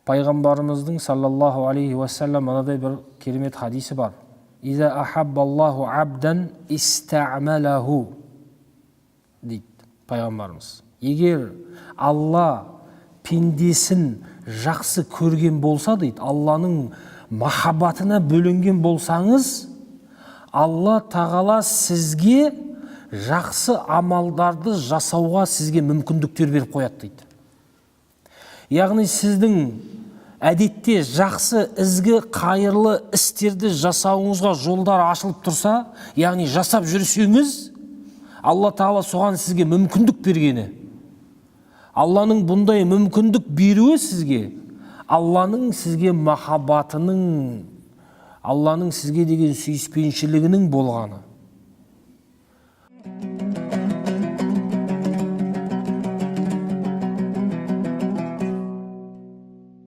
Пайғамбарымыздың, саллаллаху алейхи уассалам, мынадай бір керемет хадисі бар: «Иза ахаббаллаху абдан истамалаху», дейді пайғамбарымыз. Егер Алла пендесін жақсы көрген болса, дейді, Алланың махаббатына бөленген болсаңыз, Алла Тағала сізге жақсы амалдарды жасауға сізге мүмкіндіктер беріп қояды, дейді. Яғни сіздің әдетте жақсы, ізгі, қайырлы істерді жасауыңызға жолдар ашылып тұрса, яғни жасап жүрсеңіз, Алла Тағала соған сізге мүмкіндік бергені, Алланың бұндай мүмкіндік беруі сізге Алланың сізге махаббатының, Алланың сізге деген сүйіспеншілігінің болғаны.